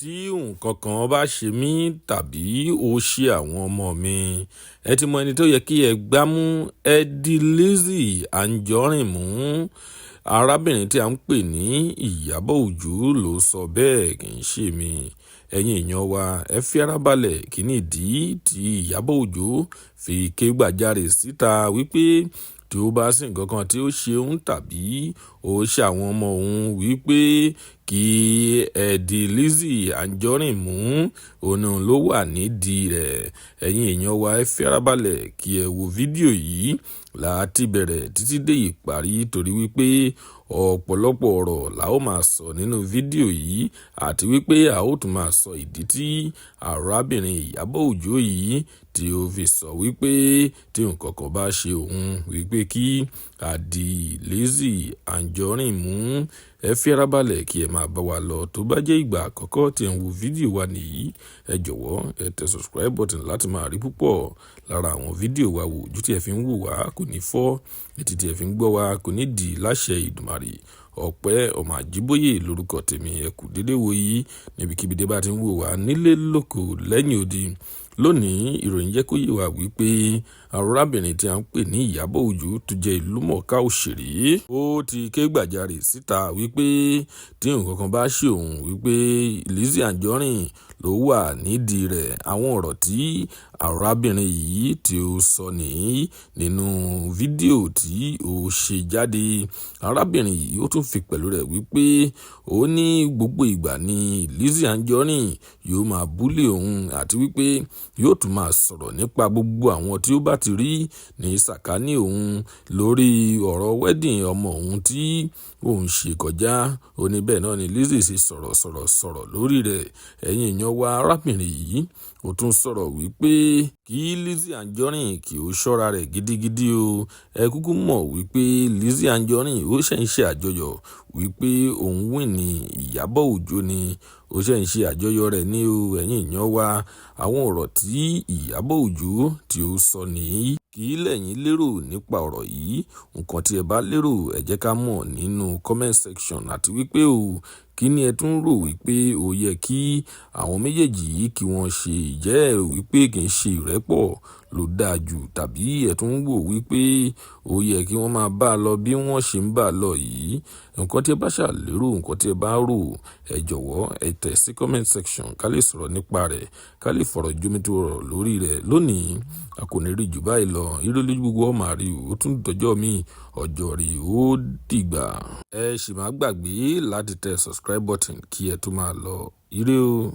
Tí nǹkan kan bá ṣe mí tàbí ó ṣe àwọn ọmọ mi, ẹ ti mọ ẹni tó yẹ kí ẹ gbá mú. Ẹ di Lizzy Anjorin mú. Arábìnrin tí a ń pè ní Ìyábọ̀ Òjó ló sọ bẹ́ẹ̀, kì í ṣe mi. Ẹ̀yin èèyàn wa, ẹ fi ara balẹ̀. Kí nìdí tí Ìyábọ̀ Òjó fi ké gbàjarè síta wípé tí ó bá sí nǹkan kan tí ó ṣe òun tàbí ó ṣe àwọn ọmọ òun, wípé kí ẹ di Lizzy Anjorin mú, òun ló wà nídìí rẹ̀? Ẹ̀yin èèyàn wa, ẹ fi ara balẹ̀ kí ẹ wo fídíò yìí láti bẹ̀rẹ̀ títí dé ìparí, torí wípé ọ̀pọ̀lọpọ̀ ọ̀rọ̀ la ó máa sọ nínú fídíò yìí, àti wípé a ó tún máa sọ ìdí tí arábìnrin Ìyábọ̀ Òjó yìí tí ó fi sọ wípé tí nǹkan kan bá ṣe òun, wípé kí a di Lizzy Anjorin mú. Ẹ fi ara balẹ̀ kí ẹ máa bá wa lọ. Tó bá jẹ́ ìgbà àkọ́kọ́ tí ẹ ń wo fídíò wa nìyí, ẹ jọ̀wọ́, ẹ tẹ subscribe button láti máa rí púpọ̀ lára àwọn fídíò wa wò. Ojú tí ẹ fi ń wò wá kò ní fọ́, etí tí ẹ fi ń gbọ́ wa kò ní dì láṣẹ Ìdùmarè. Ọpẹ́ Ọmọ Àjíbóyè lórúkọ tèmi. Ẹ kú dédé wò yìí níbikíbi dé bá ti ń wò wá nílé, lóko, lẹ́yìn odi. Lónìí, ìròyìn jẹ́ kó yé wa wípé arábìnrin tí a ń pè ní Ìyábọ̀ Òjó, tó jẹ́ ìlúmọ̀ọ́ká òṣèré, ó ti ké gbàjarè síta wípé tí nǹkan kan bá ṣe òun, wípé Lizzy Anjorin ló wà nídìí rẹ̀. Àwọn ọ̀rọ̀ tí arábìnrin yìí tí ó sọ ní nínú fídíò tí ó ṣe jáde, arábìnrin yìí ó tún fi pẹ̀lú rẹ̀ wípé ó ní gbogbo ìgbà ní Lizzy Anjorin yóò máa bully òun, àti wípé yóò tún máa sọ̀rọ̀ nípa gbogbo àwọn tí ó bá ti rí ní sàkání òun lórí ọ̀rọ̀ wedding ọmọ òun tí òun ṣe kọjá. Ó ní bẹ́ẹ̀ náà ni Lizzy ṣe sọ̀rọ̀, sọ̀rọ̀, sọ̀rọ̀ lórí rẹ̀. Ẹ̀yin èèyàn wa, arábìnrin yìí ó tún sọ̀rọ̀ wípé kí Lizzy Anjorin kí ó ṣọ́ra rẹ̀ gidigidi o. Ẹ kúkú mọ̀ wípé Lizzy Anjorin ó ṣẹ̀ ń ṣe àjọyọ̀ wípé òun win ní Ìyábọ̀ Òjó ni, ó ṣẹ̀ ń ṣe àjọyọ̀ rẹ̀ ní o. Ẹ̀yin èèyàn wa, àwọn ọ̀rọ̀ tí Ìyábọ̀ Òjó tí ó sọ nìyí. Kí lẹ̀yin lérò nípa ọ̀rọ̀ yìí? Nǹkan tí ẹ bá lérò, ẹ jẹ́ ká mọ̀ nínú comment section, àti wípé o, kí ni ẹ tún rò wípé ó yẹ kí àwọn méjèèjì yìí kí wọ́n ṣe? Jẹ́ wípé kì í ṣe ìrẹ́pọ̀ ló dáa jù, tàbí ẹ tún wò wípé ó yẹ kí wọ́n máa bá a lọ bí wọ́n ṣe ń bá a lọ yìí? Nǹkan tí ẹ bá ṣàlérò, nǹkan tí ẹ bá rò, ẹ jọ̀wọ́, ẹ tẹ̀ sí comment section ká lè sọ̀rọ̀ nípa rẹ̀, ká lè fọ̀rọ̀ jomitoro ọ̀rọ̀ lórí rẹ̀. Lónìí, a kò ní rí jù báyìí lọ. Ire lójú gbogbo ọmọ àrí. Ó tún dọjọ́ mi, ọjọ́ rí, ó dìgbà. Ẹ sì má gbàgbé láti tẹ subscribe button kí ẹ tó máa lọ. Ire o.